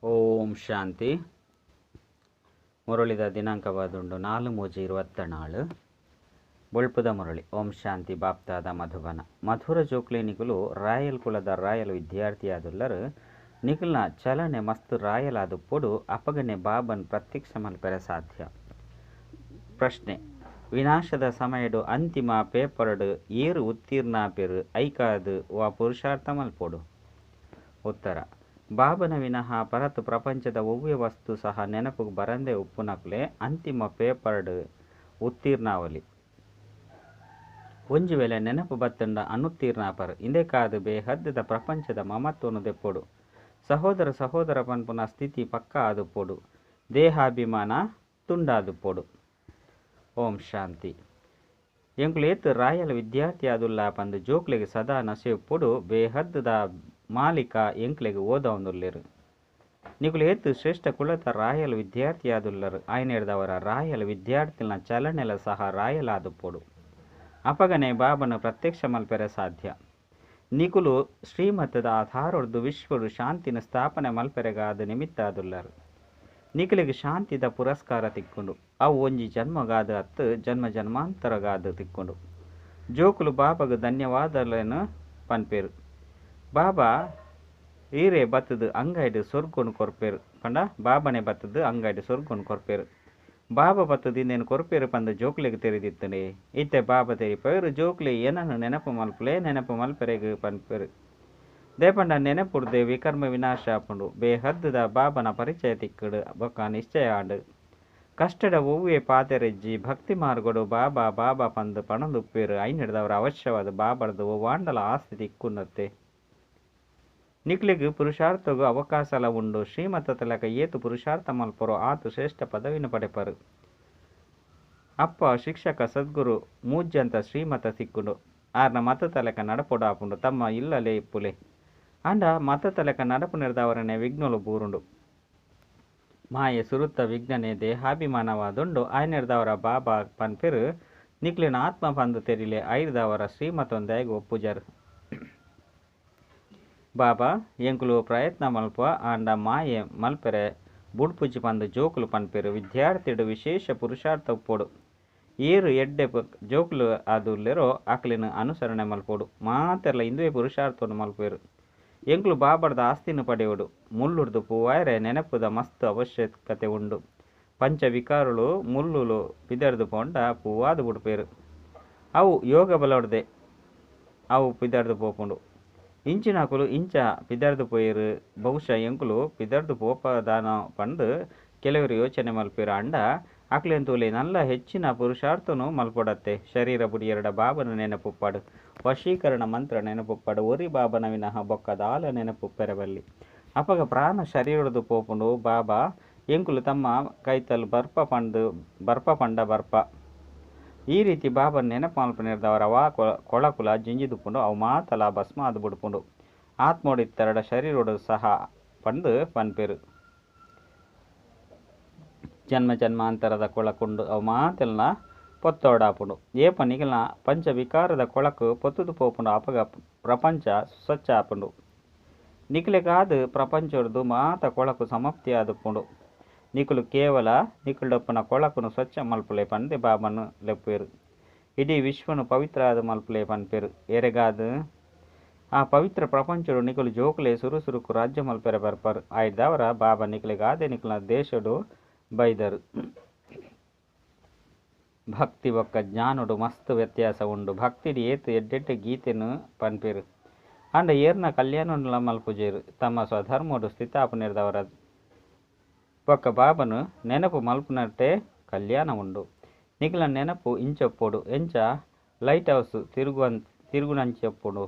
ಓಂ ಶಾಂತಿ. ಮುರಳಿದ ದಿನಾಂಕವಾದುಂಡು 4/3/24. ಬೊಳ್ಪುದ ಮುರಳಿ. ಓಂ ಶಾಂತಿ. ಬಾಪ್ತಾದ ಮಧುಬನ. ಮಧುರ ಜೋಕ್ಲೆ ನಿಕುಲು ರಾಯಲ್ ಕುಲದ ರಾಯಲ್ ವಿದ್ಯಾರ್ಥಿಯಾದುಲ್ಲರು. ನಿಕುಲ್ನ ಚಲನೆ ಮಸ್ತ್ ರಾಯಲ್ ಆದು ಪೊಡು ಅಪಗನೆ ಬಾಬನ್ ಪ್ರತ್ಯಕ್ಷ ಮಲ್ಪೆರೆ ಸಾಧ್ಯ. ಪ್ರಶ್ನೆ: ವಿನಾಶದ ಸಮಯಡು ಅಂತಿಮ ಪೇಪರ್ಡ್ ಏರು ಉತ್ತೀರ್ಣಾಪೆರು ಐಕಾದು ವಾ ಪುರುಷಾರ್ಥ ಮಲ್ಪೊಡು? ಉತ್ತರ: ಬಾಬನ ವಿನಃ ಪರತ್ ಪ್ರಪಂಚದ ಒವ್ವೆ ವಸ್ತು ಸಹ ನೆನಪುಗು ಬರಂದೆ ಉಪ್ಪುನಕುಲೆ ಅಂತಿಮ ಪೇಪರ್ಡ್ ಉತ್ತೀರ್ಣಾವಲಿ. ಒಂಜಿ ವೇಳೆ ನೆನಪು ಬತ್ತಂಡ ಅನುತ್ತೀರ್ಣಾಪರು. ಇಂದೆಕಾದು ಬೇಹದ್ದದ ಪ್ರಪಂಚದ ಮಮತ್ವನು ದೆಪ್ಪೊಡು. ಸಹೋದರ ಸಹೋದರ ಪನ್ಪುನ ಸ್ಥಿತಿ ಪಕ್ಕ ಆದುಪ್ಪೊಡು. ದೇಹಾಭಿಮಾನ ತುಂಡಾದುಪ್ಪೊಡು. ಓಂ ಶಾಂತಿ. ಎಂಕುಲು ಏತ್ ರಾಯಲ್ ವಿದ್ಯಾರ್ಥಿ ಆದುಲ್ಲ ಪಂದ್ ಜೋಕ್ಲೆಗ್ ಸದಾ ನಸೆಯುಪ್ಪೊಡು. ಬೇಹದ್ದದ ಮಾಲಿಕ ಎಂಕ್ಲೆಗ್ ಓದವೊಂದುಲ್ಲೆರ್. ನಿಕುಲು ಏತ್ ಶ್ರೇಷ್ಠ ಕುಲತ ರಾಯಲ್ ವಿದ್ಯಾರ್ಥಿ ಆದುಲ್ಲರು. ಆಯ್ನೆಡ್ದವರ ರಾಯಲ್ ವಿದ್ಯಾರ್ಥಿನ ಚಲನೆಲ ಸಹ ರಾಯಲ್ ಆದುಪ್ಪೊಡು. ಅಪಗನೆ ಬಾಬನ ಪ್ರತ್ಯಕ್ಷ ಮಲ್ಪೆರೆ ಸಾಧ್ಯ. ನಿಕುಲು ಶ್ರೀಮತದ ಆಧಾರೊಡ್ದು ವಿಶ್ವಡು ಶಾಂತಿನ ಸ್ಥಾಪನೆ ಮಲ್ಪೆರೆಗಾದ ನಿಮಿತ್ತಾದುಲ್ಲರು. ನಿಕುಲೆಗ್ ಶಾಂತಿದ ಪುರಸ್ಕಾರ ತಿಕ್ಕುಂಡು. ಅವು ಒಂಜಿ ಜನ್ಮಗಾದ ಅತ್ತು ಜನ್ಮ ಜನ್ಮಾಂತರಗಾದ ತಿಕ್ಕುಂಡು. ಜೋಕುಲು ಬಾಬಾಗ ಧನ್ಯವಾದಲೇನು ಪನ್ಪೇರು. ಬಾಬಾ ಈರೆ ಬತ್ತದು ಅಂಗೈಡ್ ಸ್ವರ್ಗನು ಕೊರ್ಪೇರು. ಪಂಡ ಬಾಬನೆ ಬತ್ತದು ಅಂಗೈಡ್ ಸ್ವರ್ಗನು ಕೊರ್ಪೇರು. ಬಾಬಾ ಬತ್ತದು ಇಂದೇನು ಕೊರ್ಪೇರು ಪಂದು ಜೋಕ್ಲೆಗ್ ತೆರಿದಿತ್ತನೆ. ಇತ್ತೆ ಬಾಬಾ ತೆರಿಪೇರು ಜೋಕ್ಲೆ ಏನನ್ನು ನೆನಪು ಮಲ್ಪುಲೆ ನೆನಪು ಮಲ್ಪೆರೆಗ್ ಪನ್ಪೇರು. ದೇಪಂಡ ನೆನಪುಡ್ದೆ ವಿಕರ್ಮ ವಿನಾಶ ಆಪುಂಡು. ಬೇಹದ್ದುದ ಬಾಬನ ಪರಿಚಯ ತಿಕ್ಕುಡು ಬೊಕ್ಕ ನಿಶ್ಚಯ ಆಂಡು. ಕಷ್ಟದ ಒವ್ವೆ ಪಾತೆರೆಜ್ಜಿ ಭಕ್ತಿ ಮಾರ್ಗಡು ಬಾಬಾ ಬಾಬಾ ಪಂದು ಪಣಂದುಪ್ಪೇರು. ಐನೆಡ್ದವರ ಅವಶ್ಯವಾದ ಬಾಬರ್ದು ಒವ್ವಾಂಡಲ ಆಸ್ತಿ ತಿಕ್ಕುಂಡತ್ತೆ. ನಿಕ್ಲೆಗ್ ಪುರುಷಾರ್ಥಗು ಅವಕಾಶಲ ಉಂಡು. ಶ್ರೀಮತ ತಲಕ ಏತು ಪುರುಷಾರ್ಥ ಮಲ್ಪರೋ ಆತು ಶ್ರೇಷ್ಠ ಪದವಿನ ಪಡೆಪರು. ಅಪ್ಪ ಶಿಕ್ಷಕ ಸದ್ಗುರು ಮೂಜ್ಯಂತ ಶ್ರೀಮತ ಸಿಕ್ಕುಂಡು. ಆರ್ನ ಮತ ತಲಕ ನಡಪೊಡು ಆಪುಂಡು. ತಮ್ಮ ಇಲ್ಲಲೇ ಇಪ್ಪುಲೆ ಆಂಡ ಮತ ತಲಕ ನಡಪು ನಿರ್ದವರನೆ ವಿಘ್ನಲು ಬೂರುಂಡು. ಮಾಯೆ ಸುರುತ್ತ ವಿಘ್ನನೆ ದೇಹಾಭಿಮಾನವಾದುಂಡು. ಆಯ್ನೆಡ್ದವರ ಬಾಬಾ ಪನ್ಪೆರು ನಿಕ್ಲೆನ ಆತ್ಮ ಪಂದು ತೆರಿಲೆ. ಐರ್ದವರ ಶ್ರೀಮತೊಂದಾಯಗ್ ಒಪ್ಪುಜರು. ಬಾಬಾ ಎಂಕುಲು ಪ್ರಯತ್ನ ಮಲ್ಪ ಆಂಡ ಮಾಯೆ ಮಲ್ಪೆರೆ ಬುಡ್ಪುಜಿ ಪಂದು ಜೋಕುಲು ಪನ್ಪೆರು. ವಿದ್ಯಾರ್ಥಿಡು ವಿಶೇಷ ಪುರುಷಾರ್ಥ ಉಪ್ಪೊಡು. ಏರು ಎಡ್ಡೆ ಜೋಕುಲು ಆದುಲ್ಲೆರೋ ಅಕ್ಲೆನ್ ಅನುಸರಣೆ ಮಲ್ಪೊಡು. ಮಾತೆರ್ಲ ಇಂದುವೆ ಪುರುಷಾರ್ಥವನ್ನು ಮಲ್ಪೆರು. ಎಂಕುಲು ಬಾಬರ್ದ ಆಸ್ತಿನ ಪಡೆಯೋಡು. ಮುಳ್ಳುರ್ದು ಪೂವಾಯರೆ ನೆನಪುದ ಮಸ್ತ್ ಅವಶ್ಯಕತೆ ಉಂಡು. ಪಂಚವಿಕಾರುಳು ಮುಳ್ಳುಲು ಪಿದರ್ದು ಪೋಂಡ ಪೂವಾದು ಬುಡ್ಪೇರು. ಅವು ಯೋಗ ಬಲೊಡ್ದೆ ಅವು ಪಿದರ್ದು ಪೋಪುಂಡು. ಇಂಚಿನಕುಲು ಇಂಚ ಪಿದರ್ದು ಪೋಯೆರು. ಬಹುಶಃ ಎಂಕುಲು ಪಿದರ್ದು ಪೋಪದಾನ ಪಂದು ಕೆಲವರು ಯೋಚನೆ ಮಲ್ಪೇರು. ಅಂಡ ಅಕ್ಲೆನ್ ತೂಲೆ ನಲ್ಲ ಹೆಚ್ಚಿನ ಪುರುಷಾರ್ಥನು ಮಲ್ಪೊಡತ್ತೆ. ಶರೀರ ಬುಡಿಯರಡ ಬಾಬನ ನೆನಪುಪ್ಪಾಡು. ವಶೀಕರಣ ಮಂತ್ರ ನೆನಪುಪ್ಪಾಡು. ಒರಿ ಬಾಬನ ವಿನಃ ಬೊಕ್ಕ ದಾಲ ನೆನಪುಪ್ಪೆರೆ ಬಲ್ಲಿ. ಅಪಗ ಪ್ರಾಣ ಶರೀರದು ಪೋಪುಂಡು. ಬಾಬಾ ಎಂಕುಲು ತಮ್ಮ ಕೈತಲ್ ಬರ್ಪ ಪಂಡು ಬರ್ಪ ಪಂಡ ಬರ್ಪ. ಈ ರೀತಿ ಬಾಬನ ನೆನಪು ಮಲ್ಪುನೆರ್ದವರ ವಾ ಕೊಳಕುಲ ಜಿಂಜಿದುಪ್ಪುಂಡು. ಅವು ಮಾತಲ ಭಸ್ಮ ಆದ್ ಬುಡ್ಪುಂಡು. ಆತ್ಮೋಡಿತ್ತರಡ ಶರೀರೋಡು ಸಹ ಪಂದು ಪನ್ಪೆರು. ಜನ್ಮ ಜನ್ಮಾಂತರದ ಕೊಳಕುಂಡು. ಅವು ಮಾತೆಲ್ಲ ಪೊತ್ತೋಡಾಪುಂಡು. ಏಪ ನಿಗಲ ಪಂಚವಿಕಾರದ ಕೊಳಕು ಪೊತ್ತುದು ಪೋಪುಂಡು. ಅಪಗ ಪ್ರಪಂಚ ಸ್ವಚ್ಛ ಆಪುಂಡು. ನಿಕಲೆಗಾದ ಪ್ರಪಂಚೊಡ್ದು ಮಾತ ಕೊಳಕು ಸಮಾಪ್ತಿ ಆದುಪ್ಪುಂಡು. ನಿಕುಲು ಕೇವಲ ನಿಕುಲ್ಡೊಪ್ಪುನ ಕೊಳಕುನು ಸ್ವಚ್ಛ ಮಲ್ಪುಲೆ ಪಂದೆ ಬಾಬನು ಲೆಪ್ಪೇರು. ಇಡೀ ವಿಶ್ವನು ಪವಿತ್ರ ಆದ ಮಲ್ಪುಲೆ ಪನ್ಪೇರು. ಎರೆಗಾದ ಆ ಪವಿತ್ರ ಪ್ರಪಂಚಡು ನಿಕುಲು ಜೋಕುಲೆ ಸುರು ಸುರುಕು ರಾಜ್ಯ ಮಲ್ಪೆರೆ ಬರ್ಪರು. ಆಯ್ದವರ ಬಾಬಾ ನಿಕಲೆಗಾದೆ ನಿಕುಲ ದೇಶಡು ಬೈದರು. ಭಕ್ತಿ ಬೊಕ್ಕ ಜ್ಞಾನಡು ಮಸ್ತ್ ವ್ಯತ್ಯಾಸ ಉಂಡು. ಭಕ್ತಿಡು ಏತು ಎಡ್ಡೆಡ್ಡೆ ಗೀತೆನು ಪನ್ಪೇರು. ಆಂಡ ಏರ್ನ ಕಲ್ಯಾಣನುಲ ಮಲ್ಪುಜೇರು. ತಮ್ಮ ಸ್ವಧರ್ಮಡು ಸ್ಥಿತಾಪನೆರ್ದವರ ಬೊಕ್ಕ ಬಾಬನು ನೆನಪು ಮಲ್ಪುನಟ್ಟೆ ಕಲ್ಯಾಣ ಉಂಡು. ನಿಕಲ ನೆನಪು ಇಂಚೊಪ್ಪೊಡು. ಎಂಚ ಲೈಟ್ ಹೌಸ್ ತಿರುಗುನಂಚೊಪ್ಪುಂಡು.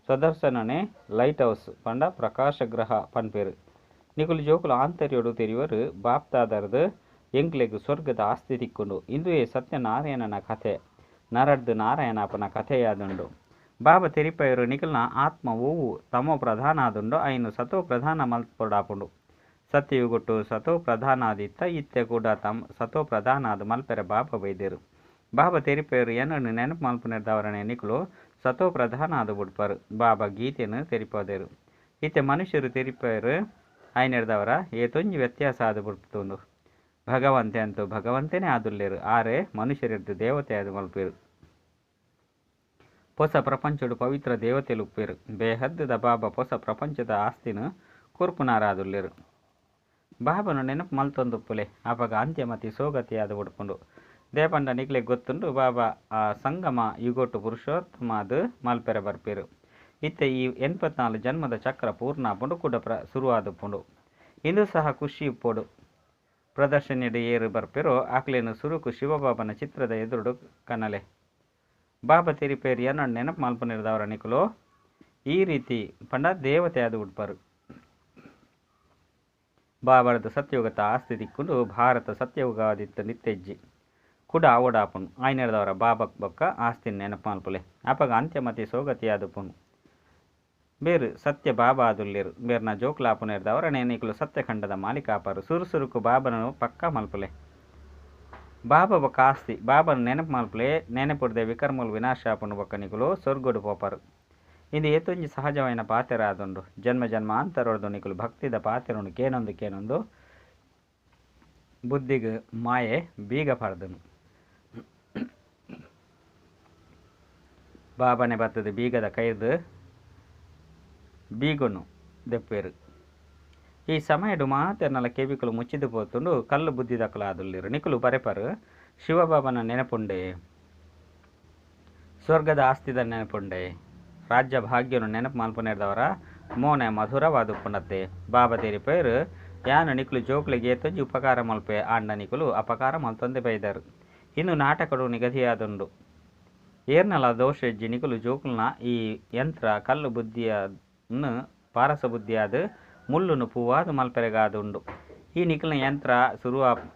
ಸ್ವದರ್ಶನನೇ ಲೈಟ್ ಹೌಸ್ ಪಂಡ ಪ್ರಕಾಶ ಗ್ರಹ ಪನ್ಪೇರು. ನಿಕುಲು ಜೋಕುಲು ಆಂತರ್ಯೋಡು ತೆರಿವರು. ಬಾಪ್ತಾದರ್ದು ಎಂಕ್ಲೆಗ್ ಸ್ವರ್ಗದ ಆಸ್ತಿ ತಿಕ್ಕುಂಡು. ಇಂದುವೇ ಸತ್ಯನಾರಾಯಣನ ಕಥೆ. ನರಡ್ದು ನಾರಾಯಣಪ್ಪನ ಕಥೆಯಾದುಂಡು. ಬಾಬಾ ತೆರಿಪಯರು ನಿಕಲ್ನ ಆತ್ಮ ಓವು ತಮೋ ಪ್ರಧಾನ ಆದುಂಡು ಐನು ಸತೋ ಪ್ರಧಾನ ಮಲ್ಪೊಡಾಪುಂಡು. ಸತ್ಯಯುಗೊಟ್ಟು ಸತೋ ಪ್ರಧಾನಾದಿತ್ತ ಇತ್ತೆ ಕೂಡ ತಮ್ ಸತೋ ಪ್ರಧಾನಾದ ಮಲ್ಪೆರೆ ಬಾಬಾ ಬೈದೇರು. ಬಾಬಾ ತೆರಿಪಯರು ಏನನ್ನು ನೆನಪು ಮಲ್ಪುನೆರ್ದವರನೆ ನಿಕುಲು ಸತೋ ಪ್ರಧಾನ ಆದ ಬುಡ್ಪರು. ಬಾಬಾ ಗೀತೆಯನ್ನು ತೆರಿಪೋದೇರು. ಇತ್ತೆ ಮನುಷ್ಯರು ತೆರಿಪಯರು ಆಯ್ನೆಡ್ದವರ ಏತೊಂಜಿ ವ್ಯತ್ಯಾಸ ಆದು ಬುಡ್ತುಂಡು. ಭಗವಂತೆ ಅಂತೂ ಭಗವಂತನೇ ಆದುಲ್ಲೇರು ಆರೆ ಮನುಷ್ಯರಿರ್ದು ದೇವತೆ ಆದು ಮಲ್ಪೇರು. ಹೊಸ ಪ್ರಪಂಚಡು ಪವಿತ್ರ ದೇವತೆಲುಪ್ಪೇರು. ಬೇಹದ್ದುದ ಬಾಬಾ ಹೊಸ ಪ್ರಪಂಚದ ಆಸ್ತಿನ ಕೊರ್ಪುನಾರಾದುಲ್ಲೇರು. ಬಾಬನು ನೆನಪು ಮಲ್ತೊಂದುಪ್ಪುಲೆ ಆಪಗ ಅಂತ್ಯಮತಿ ಸೋಗತಿಯಾದ ಉಡ್ಪುಂಡು. ದೇಪಂಡ ನಿಕ್ಲೆ ಗೊತ್ತುಂಡು ಬಾಬಾ ಆ ಸಂಗಮ ಯುಗೊಟ್ಟು ಪುರುಷೋತ್ತಮಾದ್ ಮಲ್ಪೆರೆ ಬರ್ಪೇರು. ಇತ್ತೆ ಈ 84 ಜನ್ಮದ ಚಕ್ರ ಪೂರ್ಣ ಆಪುಂಡು ಕೂಡ ಶುರುವಾದುಪ್ಪುಂಡು. ಇಂದು ಸಹ ಖುಷಿ ಇಪ್ಪೊಡು. ಪ್ರದರ್ಶನಿಡು ಏರು ಬರ್ಪೇರೋ ಆಕ್ಲೇನು ಸುರುಕು ಶಿವಬಾಬನ ಚಿತ್ರದ ಎದುರುಡು ಕನಲೆ. ಬಾಬಾ ತೆರಿಪೇರು ಎನ್ನಡ್ ನೆನಪು ಮಲ್ಪುನಿರ್ದವರ ನಿಕುಲು ಈ ರೀತಿ ಪಂಡ ದೇವತೆ ಆದ ಉಡ್ಪರು. ಬಾಬಾರದ ಸತ್ಯಯುಗತ ಆಸ್ತಿ ದಿಕ್ಕುಂಡು ಭಾರತ ಸತ್ಯಯುಗಾದಿತ್ತು ನಿತ್ಯಜ್ಜಿ ಕೂಡ ಆವಡಾಪುನು ಆಯ್ನೆರ್ದವರ ಬಾಬಕ್ ಬೊಕ್ಕ ಆಸ್ತಿ ನೆನಪು ಮಲ್ಪುಲೆ ಅಪಗ ಅಂತ್ಯಮತಿ ಸೋಗತಿಯಾದುಪ್ಪುನು. ಬೇರು ಸತ್ಯ ಬಾಬಾ ಆದುಲ್ಲೇರು ಬೇರ್ನ ಜೋಕ್ಲಾಪುನಿರ್ದವರ ನೇನಿಕುಲು ಸತ್ಯಖಂಡದ ಮಾಲೀಕಾಪರು. ಸುರು ಸುರುಕು ಬಾಬನನು ಪಕ್ಕಾ ಮಲ್ಪುಲೆ. ಬಾಬಾ ಬೊಕ್ಕ ಆಸ್ತಿ ಬಾಬನ ನೆನಪು ಮಲ್ಪುಲೆ. ನೆನಪುಡ್ದೆ ವಿಕರ್ಮುಲು ವಿನಾಶ ಆಪುಂಡು ಬೊಕ್ಕ ನಿಕುಲು ಸ್ವರ್ಗಡು ಪೋಪರು. ಇಂದು ಏತೊಂಜಿ ಸಹಜವಾಯಿನ ಪಾತೆರ ಆದುಂಡು. ಜನ್ಮ ಜನ್ಮಾಂತರೊಡ್ದು ನಿಕುಲು ಭಕ್ತಿದ ಪಾತೆರನು ಕೇನೊಂದು ಕೇನೊಂದು ಬುದ್ಧಿಗ್ ಮಾಯೆ ಬೀಗ ಪಾಡ್ದನು. ಬಾಬನೆ ಬತ್ತದ ಬೀಗದ ಕೈದು ಬೀಗನು ದೆಪ್ಪೇರು. ಈ ಸಮಯಡು ಮಾತೆರ್ನಲ ಕೆವಿಕುಲು ಮುಚ್ಚಿದು ಪೋತುಂಡು ಕಲ್ಲು ಬುದ್ಧಿ ದಕ್ಕಲು ಆದುಲ್ಲೇರು. ನಿಕುಲು ಬರೆಪರು ಶಿವಬಾಬನ ನೆನಪುಂಡೆ, ಸ್ವರ್ಗದ ಆಸ್ತಿದ ನೆನಪುಂಡೆ, ರಾಜ್ಯ ಭಾಗ್ಯನು ನೆನಪು ಮಲ್ಪುನೆರ್ದವರ ಮೋನೆ ಮಧುರವಾದುಪ್ಪುಂಡತ್ತೆ. ಬಾಬಾ ತೆರಿಪೇರು ಯಾನು ನಿಕುಲು ಜೋಕ್ಲಿಗೆ ಏತೊಂಜಿ ಉಪಕಾರ ಮಲ್ಪೆ ಆಂಡ ನಿಕುಲು ಅಪಕಾರ ಮಲ್ತೊಂದೆ ಬೈದರು. ಇನ್ನು ನಾಟಕಡು ನಿಗದಿಯಾದುಂಡು. ಏರ್ನಲ ದೋಷ ಹೆಜ್ಜಿ ನಿಕುಲು ಜೋಕುಲ್ನ ಈ ಯಂತ್ರ ಕಲ್ಲು ಬುದ್ಧಿಯನ್ನು ಪಾರಸ ಬುದ್ಧಿಯಾದ ಮುಳ್ಳುನು ಪೂವಾದ ಮಲ್ಪೆರೆಗಾದುಂಡು. ಈ ನಿಕುಲ್ನ ಯಂತ್ರ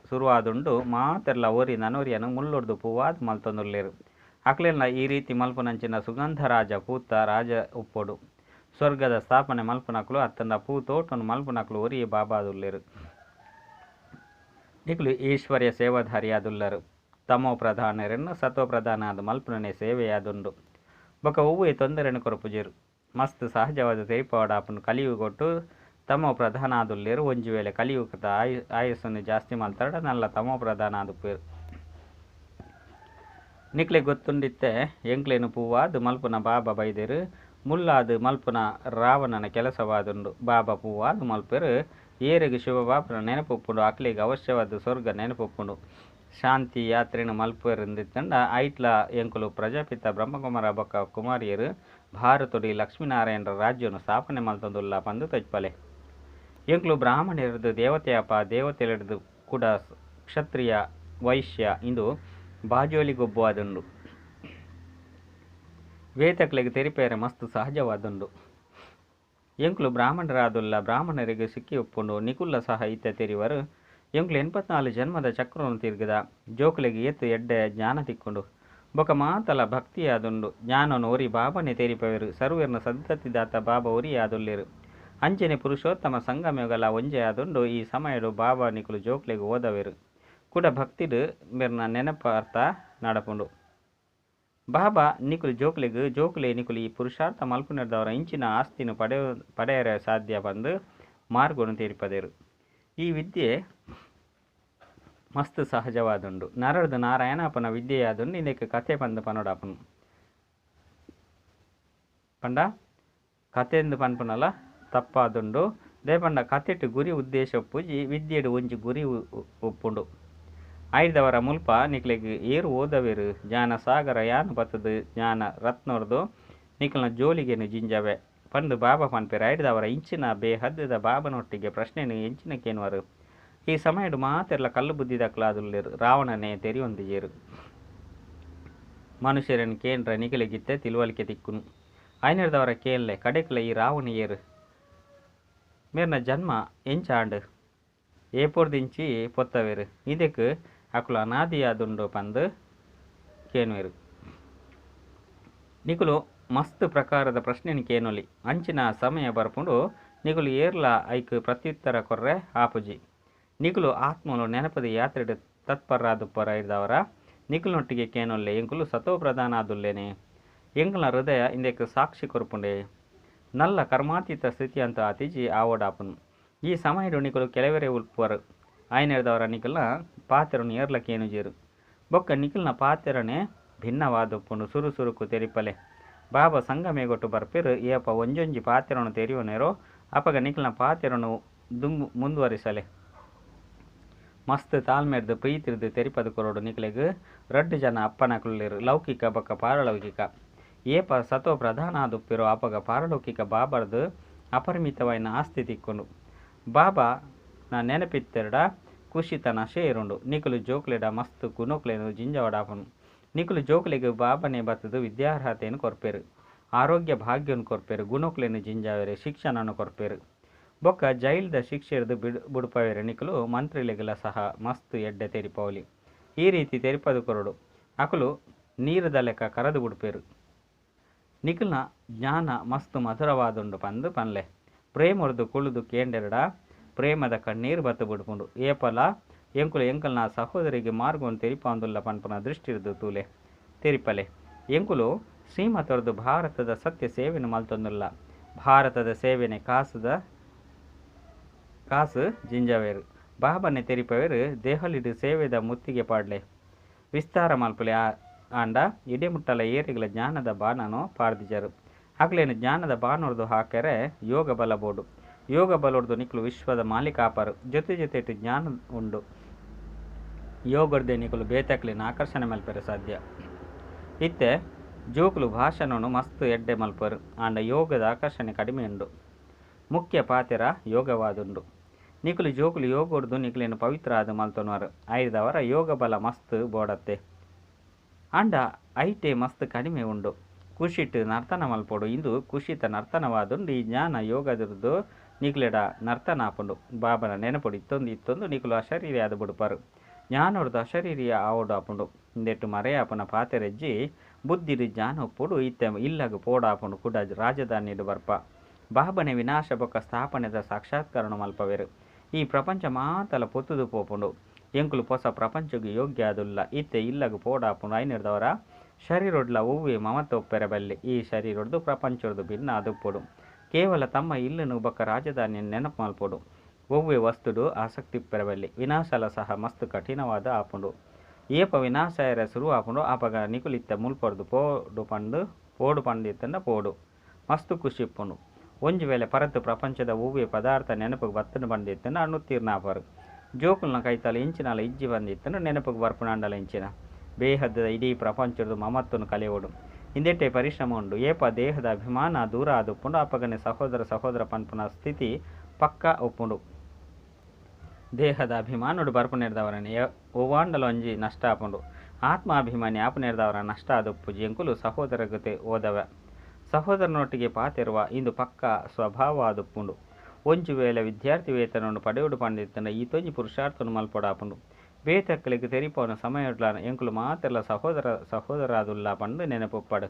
ಶುರುವಾದುಂಡು ಮಾತೆರ್ಲ ಒರಿ ನನೊರಿಯನು ಮುಳ್ಳುಡ್ದು ಪೂವಾದ ಮಲ್ತೊಂದುಲ್ಲೇರು. ಅಕ್ಲೆಲ್ಲ ಈ ರೀತಿ ಮಲ್ಪುನಂಚಿನ ಸುಗಂಧರಾಜ ಪೂತ ರಾಜ ಉಪ್ಪೊಡು. ಸ್ವರ್ಗದ ಸ್ಥಾಪನೆ ಮಲ್ಪುನಕ್ಲು ಅತ್ತಂಡ ಪೂ ತೋಟನು ಮಲ್ಪುನಕ್ಲು ಒರಿಯೇ ಬಾಬಾದುಲ್ಲೇರು. ನಿಕುಲು ಈಶ್ವರ್ಯ ಸೇವಾಧಾರಿಯಾದುಲ್ಲರು. ತಮೋ ಪ್ರಧಾನರನ್ನು ಸತ್ವ ಪ್ರಧಾನ ಆದ ಮಲ್ಪುನನೆ ಸೇವೆಯಾದುಂಡು. ಬೊಕ ಒವ್ವೇ ತೊಂದರೆನು ಕೊರಪುಜೆರು. ಮಸ್ತ್ ಸಹಜವಾದ ತೆರಿಪಾಡಾಪುನು ಕಲಿಯುಗೊಟ್ಟು ತಮೋ ಪ್ರಧಾನ ಆದುಲ್ಲೇರು. ಒಂಜಿ ವೇಳೆ ಕಲಿಯುಗದ ಆಯಸ್ಸನ್ನು ಜಾಸ್ತಿ ಮಲ್ತಾಡ ನಲ್ಲ ತಮೋ ಪ್ರಧಾನ ಆದುಪ್ಪೇರು. ನಿಕ್ಲೆ ಗೊತ್ತುಂಡಿತ್ತೆ ಎಂಕ್ಲೇನು ಪೂವಾದು ಮಲ್ಪುನ ಬಾಬಾ ಬೈದೇರು ಮುಲ್ಲಾದು ಮಲ್ಪುನ ರಾವಣನ ಕೆಲಸವಾದುಂಡು. ಬಾಬಾ ಪೂವಾದು ಮಲ್ಪೆರು ಏರೆಗ್ ಶಿವಬಾಬನ ನೆನಪುಪ್ಪುಂಡು ಅಕ್ಲೆಗ್ ಅವಶ್ಯವಾದ ಸ್ವರ್ಗ ನೆನಪುಪ್ಪುಂಡು. ಶಾಂತಿ ಯಾತ್ರೆನು ಮಲ್ಪೆರುಂದಿತ್ತಂಡ ಐಟ್ಲ ಎಂಕುಲು ಪ್ರಜಾಪಿತ ಬ್ರಹ್ಮಕುಮಾರ ಬೊಕ್ಕ ಕುಮಾರಿಯರು ಭಾರತೊಡಿ ಲಕ್ಷ್ಮೀನಾರಾಯಣರ ರಾಜ್ಯವನ್ನು ಸ್ಥಾಪನೆ ಮಲ್ತೊಂದುಲ್ಲ ಪಂದು ತಜ್ಪಲೆ. ಎಂಕುಲು ಬ್ರಾಹ್ಮಣರಿರ್ದು ದೇವತೆಯಪ್ಪ ದೇವತೆಲಿಡ್ದು ಕೂಡ ಕ್ಷತ್ರಿಯ ವೈಶ್ಯ ಇಂದು ಬಾಜೋಲಿ ಗೊಬ್ಬುವಾದುಂಡು. ವೇತಕ್ಲೆಗ್ ತೆರಿಪೇರೆ ಮಸ್ತ್ ಸಹಜವಾದುಂಡು. ಎಂಕುಲು ಬ್ರಾಹ್ಮಣರಾದುಲ್ಲ ಬ್ರಾಹ್ಮಣರಿಗೆ ಸಿಕ್ಕಿ ಒಪ್ಪುಂಡು. ನಿಕುಲ್ಲ ಸಹ ಇತ್ತ ತೆರಿವರು. ಎಂಕುಲು 84 ಜನ್ಮದ ಚಕ್ರವನ್ನು ತಿರುಗದ ಜೋಕುಲೆಗ್ ಏತು ಎಡ್ಡೆ ಜ್ಞಾನ ತಿಕ್ಕೊಂಡು ಬೊಕ ಮಾತಲ ಭಕ್ತಿಯಾದುಂಡು. ಜ್ಞಾನನು ಒರಿ ಬಾಬನೆ ತೆರಿಪವೆರು. ಸರ್ವೇರ್ನ ಸದ್ಗತಿದಾತ ಬಾಬಾ ಒರಿ ಆದುಲ್ಲೇರು. ಅಂಚನೆ ಪುರುಷೋತ್ತಮ ಸಂಗಮಯುಗಲ ಒಂಜೆ ಆದುಂಡು. ಈ ಸಮಯಡು ಬಾಬಾ ನಿಕುಲು ಜೋಕ್ಲೆಗ್ ಓದವೆರು ಕೂಡ ಭಕ್ತಿಡು ಮೇರ್ನ ನೆನಪು ಅರ್ಥ ನಡಪುಂಡು. ಬಾಬಾ ನಿಕುಲು ಜೋಕ್ಲೆಗ್ ಜೋಕುಲೆ ನಿಕುಲು ಈ ಪುರುಷಾರ್ಥ ಮಲ್ಪುನೆರ್ದವರ ಇಂಚಿನ ಆಸ್ತಿನ ಪಡೆಯರೆ ಸಾಧ್ಯ ಬಂದು ಮಾರ್ಗನು ತೀರ್ಪದೇರು. ಈ ವಿದ್ಯೆ ಮಸ್ತ್ ಸಹಜವಾದುಂಡು. ನರಡ್ದು ನಾರಾಯಣಪ್ಪನ ವಿದ್ಯೆಯಾದುಂಡು. ಇದಕ್ಕೆ ಕತೆ ಪಂದು ಪನೋಡಾಪನು ಪಂಡ ಕತೆಂದು ಪನ್ಪುನಲ ತಪ್ಪಾದುಂಡು. ದೇಪಂಡ ಕತೆಟ್ ಗುರಿ ಉದ್ದೇಶ ಒಪ್ಪುಜಿ ವಿದ್ಯೆಡು ಒಂಜಿ ಗುರಿ ಒಪ್ಪುಂಡು. ಐದವರ ಮುಲ್ಪ ನಿಕ್ಲೆಗ್ ಏರು ಓದವೇರು ಜ್ಞಾನ ಸಾಗರ ಯಾನು ಬತ್ತದು ಜ್ಞಾನ ರತ್ನೊರ್ದು ನಿಕ್ಲನ ಜೋಲಿಗೆನು ಜಿಂಜವೆ ಪಂದು ಬಾಬಾ ಪನ್ಪೇರು. ಐದವರ ಇಂಚಿನ ಬೇಹದ್ದದ ಬಾಬನೊಟ್ಟಿಗೆ ಪ್ರಶ್ನೆನು ಎಂಚಿನ ಕೇನುವರು. ಈ ಸಮಯಡು ಮಾತೆರ್ಲ ಕಲ್ಲು ಬುದ್ಧಿ ದಕ್ಲಾದುಲ್ಲೇರು. ರಾವಣನೇ ತೆರಿಯೊಂದಿಜೇರು. ಮನುಷ್ಯರನ್ನು ಕೇಂದ್ರ ನಿಕಲೆಗಿತ್ತೆ ತಿಳುವಳಿಕೆ ತಿಕ್ಕುನು. ಐನರ್ದವರ ಕೇನ್ಲೆ ಕಡೆಕ್ಲೆ ಈ ರಾವಣ ಏರು ಮೇರ್ನ ಜನ್ಮ ಎಂಚಾಂಡು ಏಪೊರ್ದಿಂಚಿ ಪೊತ್ತವೇರು ಇದಕ್ಕೆ ಅಕುಲು ಅನಾದಿಯಾದುಂಡು ಪಂದು ಕೇನುವೆರು. ನಿಕುಲು ಮಸ್ತ್ ಪ್ರಕಾರದ ಪ್ರಶ್ನೆನು ಕೇನೊಲಿ. ಅಂಚಿನ ಸಮಯ ಬರ್ಪುಂಡು ನಿಕುಲು ಏರ್ಲ ಐಕ್ ಪ್ರತ್ಯುತ್ತರ ಕೊರ್ರೆ ಆಪುಜಿ. ನಿಕುಲು ಆತ್ಮಲು ನೆನಪದ ಯಾತ್ರೆಡು ತತ್ಪರಾದುಪ್ಪರ ಇದ್ದವರ ನಿಕುಲನೊಟ್ಟಿಗೆ ಕೇನೊಲ್ಲೆ ಎಂಕುಲು ಸತೋ ಪ್ರಧಾನ ಆದುಲ್ಲೇನೆ. ಎಂಕುಲ ಹೃದಯ ಇಂದಕ್ಕೆ ಸಾಕ್ಷಿ ಕೊರ್ಪುಂಡೆ. ನಲ್ಲ ಕರ್ಮಾತೀತ ಸ್ಥಿತಿ ಅಂತ ಆತಿಜಿ ಆವೋಡಾಪುನು. ಈ ಸಮಯಡು ನಿಕುಲು ಕೆಲವರೇ ಉಲ್ಪುವರು. ಆಯ್ನೆರ್ದವರ ನಿಕಲ್ನ ಪಾತೆರನು ಏರ್ಲ ಕೇನುಜೆರು. ಬೊಕ್ಕ ನಿಕಲ್ನ ಪಾತೆರನೆ ಭಿನ್ನವಾದುಪ್ಪುಂಡು. ಸುರು ಸುರುಕು ತೆರಿಪಲೆ. ಬಾಬಾ ಸಂಗಮೇಗೊಟ್ಟು ಬರ್ಪೆರು. ಏಪ ಒಂಜೊಂಜಿ ಪಾತೆರನು ತೆರಿಯೊನೆರೋ ಅಪಗ ನಿಕಲ್ನ ಪಾತೆರನು ದುಂಬು ಮುಂದುವರಿಸಲೆ. ಮಸ್ತ್ ತಾಳ್ಮೆರ್ದ್ ಪ್ರೀತಿರ್ದ್ ತೆರಿಪದ್ ಕೊರೊಡು. ನಿಕಲೆಗ್ ರಡ್ಡ್ ಜನ ಅಪ್ಪನಕುಲ್ಲೆರ್, ಲೌಕಿಕ ಬೊಕ್ಕ ಪಾರಲೌಕಿಕ. ಏಪ ಸತೋ ಪ್ರಧಾನ ಆದುಪ್ಪೆರೋ ಅಪಗ ಪಾರಲೌಕಿಕ ಬಾಬಾರ್ದ್ ಅಪರಿಮಿತವಾಯಿನ ಆಸ್ತಿ ತಿಕ್ಕುಂಡು. ಬಾಬಾ ನ ನೆನಪಿತ್ತೆರ್ಡ ಖುಷಿತ ನಶೆ ಏರುಂಡು. ನಿಕುಲು ಜೋಕ್ಲೆಡ ಮಸ್ತ್ ಗುಣೋಕ್ಲೆನ್ ಜಿಂಜಾವೊಡಾಪುಂಡು. ನಿಕುಲು ಜೋಕ್ಲೆಗ್ ಬಾಬಾನೇ ಬತ್ತುದು ವಿದ್ಯಾರ್ಹತೆನ್ ಕೊರ್ಪೆರು. ಆರೋಗ್ಯ ಭಾಗ್ಯನ್ ಕೊರ್ಪೆರು. ಗುಣೋಕ್ಲೆನ್ ಜಿಂಜಾವೆರ್, ಶಿಕ್ಷಣನ್ ಕೊರ್ಪೆರು. ಬೊಕ್ಕ ಜೈಲ್ದ ಶಿಕ್ಷೆರ್ದ್ ಬುಡ್ಪಾವೆರ್. ನಿಕುಲು ಮಂತ್ರಿಲೆಗ್ಲ ಸಹ ಮಸ್ತ್ ಎಡ್ಡೆ ತೆರಿಪಾವೊಲಿ. ಈ ರೀತಿ ತೆರಿಪಾದ್ ಕೊರೊಡು. ಅಕುಲು ನೀರುದ ಲೆಕ್ಕ ಕರದು ಬುಡ್ಪೆರು. ನಿಕಲ್ನ ಜ್ಞಾನ ಮಸ್ತ್ ಮಧುರವಾದುಂಡು ಪಂದ್ ಪನ್ಲೆ. ಪ್ರೇಮೊರ್ದು ಕುಳ್ಳುದು ಕೇಂಡೆರ್ಡ ಪ್ರೇಮದ ಕಣ್ಣೀರ್ ಬತ್ತ್ ಬುಡ್ಪುಂಡು. ಏಪಲ ಎಂಕುಲು ಎಂಕಲ್ನ ಸಹೋದರಿಗೆ ಮಾರ್ಗೊನು ತೆರಿಪಾವೊಂದುಲ್ಲ ಪನ್ಪುನ ದೃಷ್ಟಿರ್ದ್ ತೂಲೆ. ತೆರಿಪಲೆ. ಎಂಕುಲು ಶ್ರೀಮತೊರ್ದು ಭಾರತದ ಸತ್ಯ ಸೇವೆನ್ ಮಲ್ತೊಂದುಲ್ಲ. ಭಾರತದ ಸೇವೆನೆ ಕಾಸುದ ಕಾಸು ಜಿಂಜಾವೆರ್. ಬಾಬಾನೆ ತೆರಿಪಾವೆರ್ ದೆಹಲಿಡ್ ಸೇವೆದ ಮುತ್ತಿಗೆ ಪಾಡ್ಲೆ. ವಿಸ್ತಾರ ಮಲ್ಪುಲೆ. ಆಂಡ ಇಡೆ ಮುಟ್ಟಲ ಏರೆಗ್ಲ ಜ್ಞಾನದ ಬಾಣನು ಪಾಡ್ದಿಜರ್. ಅಕ್ಲೆನ್ ಜ್ಞಾನದ ಬಾಣೊರ್ದು ಹಾಕೆರೆ ಯೋಗ ಬಲ ಬೋಡು. ಯೋಗ ಬಲೊರ್ದು ನಿಕುಲು ವಿಶ್ವದ ಮಾಲೀಕ ಆಪರ್. ಜೊತೆ ಜೊತೆಟ್ ಜ್ಞಾನ ಉಂಡು. ಯೋಗರ್ದೆ ನಿಕುಲು ಬೇತೆಕ್ಲೆನ್ ಆಕರ್ಷಣೆ ಮಲ್ಪೆರೆ ಸಾಧ್ಯ. ಇತ್ತೆ ಜೋಕುಲು ಭಾಷಣನು ಮಸ್ತ್ ಎಡ್ಡೆ ಮಲ್ಪುವೆರ್. ಆಂಡ ಯೋಗದ ಆಕರ್ಷಣೆ ಕಡಿಮೆ ಉಂಡು. ಮುಖ್ಯ ಪಾತೆರ ಯೋಗವಾದುಂಡು. ನಿಕುಲು ಜೋಕುಲು ಯೋಗರ್ದು ನಿಕುಲೆನ್ ಪವಿತ್ರ ಆದ್ ಮಲ್ತೊನುವರ್. ಐರ್ದವರ ಯೋಗ ಬಲ ಮಸ್ತ್ ಬೋಡತ್ತೆ. ಆಂಡ ಐಟೆ ಮಸ್ತ್ ಕಡಿಮೆ ಉಂಡು. ಖುಷಿಟ್ ನರ್ತನ ಮಲ್ಪೊಡು. ಇಂದು ಖುಷಿತ ನರ್ತನವಾದುಂಡು. ಈ ಜ್ಞಾನ ಯೋಗದಿರ್ದು ನಿಕ್ಲೆಡ ನರ್ತನ ಆಪುಂಡು. ಬಾಬನ ನೆನಪುಡು ಇತ್ತೊಂದು ಇತ್ತೊಂದು ನಿಕುಲು ಅಶರೀರಿ ಆದ್ ಬುಡ್ಪರ್. ಜ್ಞಾನೊರ್ದು ಅಶರೀರಿ ಆವೊಡು ಆಪುಂಡು. ಇಂದೆಟ್ ಮರೆಯಾಪುನ ಪಾತೆರಜ್ಜಿ ಬುದ್ಧಿಡ್ ಜ್ಞಾನ ಉಪ್ಪೊಡು. ಇತ್ತೆ ಇಲ್ಲಗ್ ಪೋಡಾಪುಂಡು. ಕುಡ ರಾಜಧಾನಿಡ್ ಬರ್ಪ. ಬಾಬನೆ ವಿನಾಶ ಬೊಕ್ಕ ಸ್ಥಾಪನೆದ ಸಾಕ್ಷಾತ್ಕಾರನು ಮಲ್ಪವೆರ್. ಈ ಪ್ರಪಂಚ ಮಾತಲ ಪೊತ್ತುದು ಪೋಪುಂಡು. ಎಂಕುಲು ಪೊಸ ಪ್ರಪಂಚಗ್ ಯೋಗ್ಯ ಆದುಲ್ಲ. ಇತ್ತೆ ಇಲ್ಲಗ್ ಪೋಡಾಪುಂಡು. ಐನೆರ್ದವರ ಶರೀರೊಡ್ಲ ಒವ್ವೆ ಮಮತ್ವ ಉಪ್ಪೆರೆ ಬಲ್ಲಿ. ಈ ಶರೀರೊಡ್ದು ಪ್ರಪಂಚೊಡ್ದು ಭಿನ್ನ ಆದುಪ್ಪೊಡು. ಕೇವಲ ತಮ್ಮ ಇಲ್ಲುನು ಬೊಕ್ಕ ರಾಜಧಾನಿನ್ ನೆನಪು ಮಲ್ಪೊಡು. ಒವ್ವೆ ವಸ್ತುಡು ಆಸಕ್ತಿ ಉಪ್ಪೆರೆ ಬಲ್ಲಿ. ವಿನಾಶಲ ಸಹ ಮಸ್ತ್ ಕಠಿಣವಾದ ಆಪುಂಡು. ಏಪ ವಿನಾಶ ಆಯೆರೆ ಸುರು ಆಪುಂಡು ಆಪಗ ನಿಕುಲು ಇತ್ತೆ ಮುಲ್ಪೊರ್ದು ಪೋಡು ಪಂದ್ ಪೋಡು ಪಂದ್ ಇತ್ತುಂಡ ಪೋಡು. ಮಸ್ತ್ ಖುಷಿ ಇಪ್ಪುಂಡು. ಒಂಜಿ ವೇಳೆ ಪರತ್ ಪ್ರಪಂಚದ ಒವ್ವೆ ಪದಾರ್ಥ ನೆನಪುಗ್ ಬತ್ತುಂಡು ಪಂದ್ ಇತ್ತುಂಡ ಅನುತ್ತೀರ್ಣ ಆಪರ್. ಜೋಕುಲ್ನ ಕೈತಲ್ ಎಂಚಿನಲ ಇಜ್ಜಿ ಪಂದ್ ಇತ್ತುಂಡ ನೆನಪುಗ್ ಬರ್ಪುನಾಂಡಲ ಎಂಚಿನ. ಬೇಹದ್ದದ ಇಡೀ ಪ್ರಪಂಚೊರ್ದು ಮಮತ್ವನು ಕಳೆವೊಡು. ಇಂದೆಟೆ ಪರಿಶ್ರಮ ಉಂಡು. ಏಪ ದೇಹದ ಅಭಿಮಾನ ದೂರ ಆದುಪ್ಪುಂಡು ಅಪಗನೆ ಸಹೋದರ ಸಹೋದರ ಪನ್ಪುನ ಸ್ಥಿತಿ ಪಕ್ಕ ಉಪ್ಪುಂಡು. ದೇಹದ ಅಭಿಮಾನೊಡು ಬರ್ಪುನೆರ್ದವರನೆ ಒವ್ವಾಂಡಲ ಒಂಜಿ ನಷ್ಟ ಆಪುಂಡು. ಆತ್ಮಾಭಿಮಾನಿ ಆಪುನೆರ್ದವರ ನಷ್ಟ ಆದುಪ್ಪುಜಿ. ಎಂಕುಲು ಸಹೋದರಗತೆ ಓದವ. ಸಹೋದರನೊಟ್ಟಿಗೆ ಪಾತೆರುವ ಇಂದು ಪಕ್ಕ ಸ್ವಭಾವ ಆದುಪ್ಪುಂಡು. ಒಂಜಿ ವೇಳೆ ವಿದ್ಯಾರ್ಥಿ ವೇತನವನ್ನು ಪಡೆಯೊಡು ಪಂದಿತ್ತುಂಡ ಈತೊಂಜಿ ಪುರುಷಾರ್ಥನು ಮಲ್ಪೊಡಾಪುಂಡು. ಬೇತಕ್ಲೆಗ್ ತೆರಿಪಾವುನ ಸಮಯೊಡ್ಲ ಎಂಕುಲು ಮಾತೆರ್ಲ ಸಹೋದರ ಸಹೋದರಾದುಲ್ಲ ಪಂದ್ ನೆನಪುಪ್ಪಡ್.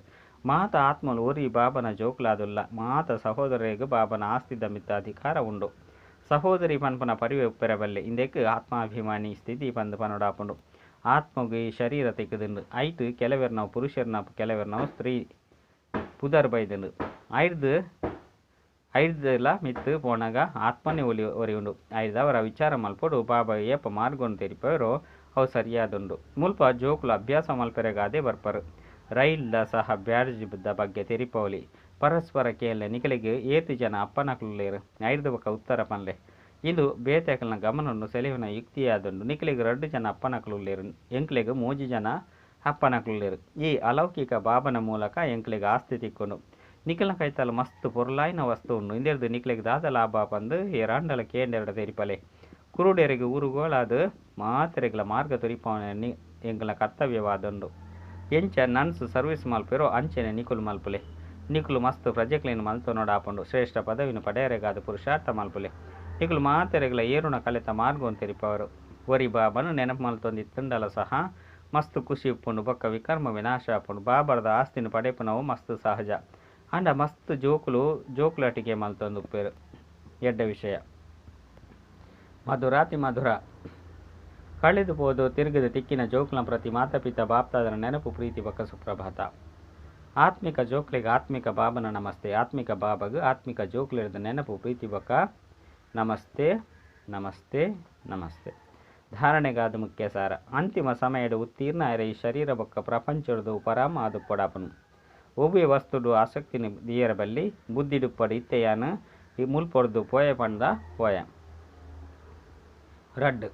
ಮಾತ ಆತ್ಮಲು ಒರಿ ಬಾಬನ ಜೋಕುಲಾದುಲ್ಲ. ಮಾತ ಸಹೋದರರೆಗ್ ಬಾಬನ ಆಸ್ತಿದ ಮಿತ್ತ್ ಅಧಿಕಾರ ಉಂಡು. ಸಹೋದರಿ ಪನ್ಪುನ ಪರಿವೆ ಉಪ್ಪೆರೆ ಬಲ್ಲಿ. ಇಂದೆಕ್ ಆತ್ಮಾಭಿಮಾನಿ ಸ್ಥಿತಿ ಪಂದ್ ಪನೊಡಾಪುಂಡು. ಆತ್ಮಗ್ ಈ ಶರೀರ ತಿಕ್ಕುದುಂಡು. ಐಟ್ ಕೆಲವೆರ್ನವು ಪುರುಷೆರ್ನ ಕೆಲವೆರ್ನವು ಸ್ತ್ರೀ ಪುದರ್ ಬೈದುಂಡು. ಐರ್ದ್ ಐರ್ದಲ ಮಿತ್ತ್ ಪೋನಗ ಆತ್ಮನೇ ಒಲಿ ಒರಿಯುಂಡು. ಐರ್ದವರ ವಿಚಾರ ಮಲ್ಪೊಡು. ಬಾಬಾ ಏಪ ಮಾರ್ಗೊನು ತೆರಿಪಾವೆರೋ ಅವು ಸರಿಯಾದುಂಡು. ಮುಲ್ಪ ಜೋಕುಲು ಅಭ್ಯಾಸ ಮಲ್ಪೆರೆಗಾದೇ ಬರ್ಪರ್. ರೈಲ್ದ ಸಹ ಬ್ಯಾಡ್ಜ್ ದ ಬಗ್ಗೆ ತೆರಿಪಾವೊಲಿ. ಪರಸ್ಪರ ಕೇನ್ಲೆ ನಿಕಲೆಗ್ ಏತ್ ಜನ ಅಪ್ಪನಕುಲುಲ್ಲೆರ್. ಐರ್ದ್ ಬೊಕ್ಕ ಉತ್ತರ ಪನ್ಲೆ. ಇಂದು ಬೇತೆಕಲ್ನ ಗಮನೊನು ಸೆಳೆಯುನ ಯುಕ್ತಿಯಾದುಂಡು. ನಿಕಲೆಗ್ ರಡ್ಡ್ ಜನ ಅಪ್ಪನಕುಲುಲ್ಲೆರ್. ಎಂಕ್ಲೆಗ್ ಮೂಜಿ ಜನ ಅಪ್ಪನಕುಲುಲ್ಲೆರ್. ಈ ಅಲೌಕಿಕ ಬಾಬನ ಮೂಲಕ ಎಂಕ್ಲೆಗ್ ಆಸ್ತಿ ತಿಕ್ಕುಂಡು. ನಿಕಲ್ನ ಕೈತಲ್ ಮಸ್ತ್ ಪೊರ್ಲಾಯಿನ ವಸ್ತು ಉಂಡು. ಇಂದೆರ್ದ್ ನಿಕ್ಲೆಗ್ ದಾದ ಲಾಭ ಪಂದ್ ಏರಾಂಡಲ ಕೇಂಡೆರ್ಡ ತೆರಿಪಲೆ. ಕುರುಡೆರೆಗ್ ಊರುಗೋಳಾದ್ ಮಾತೆರೆಗ್ಲ ಮಾರ್ಗ ತೆರಿಪಾವುನ ಎಂಕಲ್ನ ಕರ್ತವ್ಯವಾದುಂಡು. ಎಂಚ ನನ್ಸ್ ಸರ್ವಿಸ್ ಮಲ್ಪೆರೋ ಅಂಚನೆ ನಿಕುಲು ಮಲ್ಪುಲೆ. ನಿಕುಲು ಮಸ್ತ್ ಪ್ರಜೆಕ್ಲೆನ್ ಮಲ್ತೊನೊಡಾಪುಂಡು. ಶ್ರೇಷ್ಠ ಪದವಿನ್ ಪಡೆಯರೆಗಾದ್ ಪುರುಷಾರ್ಥ ಮಲ್ಪುಲೆ. ನಿಕುಲು ಮಾತೆರೆಗ್ಲ ಏರುನ ಕಲೆತ ಮಾರ್ಗೊನು ತೆರಿಪಾವರು. ಒರಿ ಬಾಬನು ನೆನಪು ಮಲ್ತೊಂದಿತ್ತುಂಡಲ ಸಹ ಮಸ್ತ್ ಖುಷಿ ಉಪ್ಪುಂಡು. ಬೊಕ್ಕ ವಿಕರ್ಮ ವಿನಾಶ ಆಪುಂಡು. ಬಾಬಾರ್ದ ಆಸ್ತಿನ ಪಡೆಪುನವು ಮಸ್ತ್ ಸಹಜ. ಆಂಡ ಮಸ್ತ್ ಜೋಕುಲು ಜೋಕುಲಾಟಿಕೆ ಮಲ್ತೊಂದುಪ್ಪೆರ್. ಎಡ್ಡೆ ವಿಷಯ. ಮಧುರಾತಿ ಮಧುರ. ಕಳೆದು ಪೋದು ತಿರುಗದ ತಿಕ್ಕಿನ ಜೋಕುಲ್ನ ಪ್ರತಿ ಮಾತಾಪಿತ ಬಾಪ್ತಾದನ ನೆನಪು ಪ್ರೀತಿ ಬೊಕ್ಕ ಸುಪ್ರಭಾತ. ಆತ್ಮಿಕ ಜೋಕ್ಲೆಗ್ ಆತ್ಮಿಕ ಬಾಬನ ನಮಸ್ತೆ. ಆತ್ಮಿಕ ಬಾಬಗ್ ಆತ್ಮಿಕ ಜೋಕ್ಲೆರ್ದ ನೆನಪು ಪ್ರೀತಿ ಬೊಕ್ಕ ನಮಸ್ತೆ ನಮಸ್ತೆ ನಮಸ್ತೆ. ಧಾರಣೆಗಾದ ಮುಖ್ಯ ಸಾರ. ಅಂತಿಮ ಸಮಯಡ್ ಉತ್ತೀರ್ಣ ಆಯೆರೆ ಈ ಶರೀರ ಬೊಕ್ಕ ಪ್ರಪಂಚೊಡ್ದು ಉಪರಾಮ ಆದುಪ್ಪೊಡಾಪುಂಡು. ಒವ್ವೆ ವಸ್ತುಡು ಆಸಕ್ತಿನ್ ದೀಯೆರೆ ಬಲ್ಲಿ, ಬುದ್ಧಿಡುಪ್ಪೊಡು ಇತ್ತೆ ಯಾನ್ ಈ ಮುಲ್ಪೊಡ್ದು ಪೋಯೆ ಪಂಡ ಪೋಯೆ. ರಡ್ಡ್.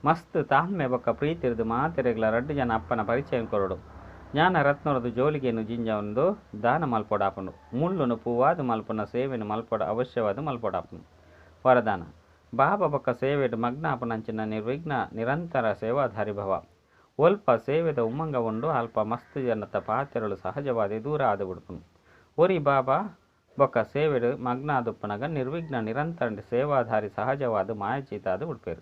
ಮಸ್ತ್ ತಾಳ್ಮೆ ಬೊಕ್ಕ ಪ್ರೀತಿರ್ದ್ ಮಾತೆರೆಗ್ಲ ರಡ್ಡ್ ಜನ ಅಪ್ಪನ ಪರಿಚಯ ಕೊರೊಡು. ಜ್ಞಾನ ರತ್ನೊರ್ದು ಜೋಳಿಗೆನ್ ಜಿಂಜವೊಂದು ದಾನ ಮಲ್ಪೊಡಾಪುಂಡು. ಮುಳ್ಳುನು ಪೂವಾದ್ ಮಲ್ಪುನ ಸೇವೆನ್ ಮಲ್ಪೊಡು ಅವಶ್ಯವಾದ್ ಮಲ್ಪೊಡಾಪುಂಡು. ವರದಾನ. ಬಾಬಾ ಬೊಕ್ಕ ಸೇವೆಡ್ ಮಗ್ನ ಆಪುನಂಚಿನ ನಿರ್ವಿಘ್ನ ನಿರಂತರ ಸೇವಾಧಾರಿ ಭವ. ಒಲ್ಪ ಸೇವೆದ ಉಮ್ಮಂಗ ಉಂಡು ಅಲ್ಪ ಮಸ್ತ್ ಜನತ ಪಾತೆರಲು ಸಹಜವಾದ್ ದೂರ ಆದ್ ಬುಡ್ಪುಂಡು. ಒರಿ ಬಾಬಾ ಬೊಕ್ಕ ಸೇವೆಡ್ ಮಗ್ನ ಆದುಪ್ಪುನಗ ನಿರ್ವಿಘ್ನ ನಿರಂತರ ಸೇವಾಧಾರಿ ಸಹಜವಾದ್ ಮಾಯಜೀತಾದ್ ಬುಡ್ಪೆರ್.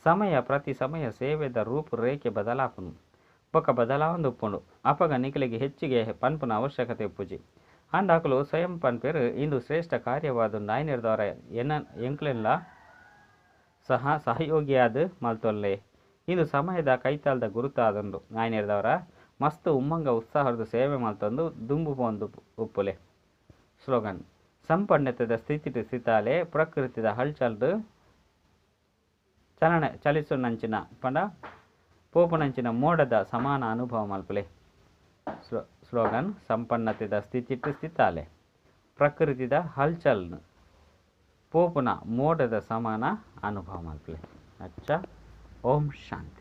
ಸಮಯ ಪ್ರತಿ ಸಮಯ ಸೇವೆದ ರೂಪು ರೇಖೆ ಬದಲಾಪುಂಡು. ಬೊಕ್ಕ ಬದಲಾವೊಂದು ಉಪ್ಪುಂಡು. ಅಪಗ ನಿಕಲೆಗ್ ಹೆಚ್ಚಿಗೆ ಪನ್ಪುನ ಅವಶ್ಯಕತೆ ಉಪ್ಪುಜಿ. ಆಂಡ ಅಕುಲು ಸ್ವಯಂ ಪನ್ಪೆರ್ ಇಂದು ಶ್ರೇಷ್ಠ ಕಾರ್ಯವಾದುಂಡು ಆಯಿನೆಡ್ದಾವರ ಎನ್ನ ಎಂಕ್ಲೆನ್ಲ ಸಹ ಸಹಯೋಗಿಯಾದ್ ಮಲ್ತೊಲ್ಲೆ. ಇಂದು ಸಮಯದ ಕೈತಲ್ದ ಗುರುತಾದುಂಡು ಆಯಿನೆಡ್ದಾವರ ಮಸ್ತ್ ಉಮ್ಮಂಗ ಉತ್ಸಾಹದ ಸೇವೆ ಮಲ್ತೊಂದು ದುಂಬು ಪೋವೊಂದು ಉಪ್ಪುಲೆ. ಸ್ಲೋಗನ್. ಸಂಪನ್ನತೆದ ಸ್ಥಿತಿಟ್ ಸ್ಥಿತಾಲೆ ಪ್ರಕೃತಿದ ಹಲ್ಚಲ್ಡ್ ಚಲನೆ ಚಲಿಸುನಂಚಿನ ಪಂಡ ಪೋಪುನಂಚಿನ ಮೋಡದ ಸಮಾನ ಅನುಭವ ಮಲ್ಪುಲೆ. ಸ್ಲೋಗನ್. ಸಂಪನ್ನತೆದ ಸ್ಥಿತಿಟ್ ಸ್ಥಿತಾಲೆ ಪ್ರಕೃತಿದ ಹಲ್ಚಲ್ ಪೋಪುನ ಮೋಡದ ಸಮಾನ ಅನುಭವ ಮಲ್ಪುಲೆ. ಅಚ್ಚ. ಓಂ ಶಾಂತಿ.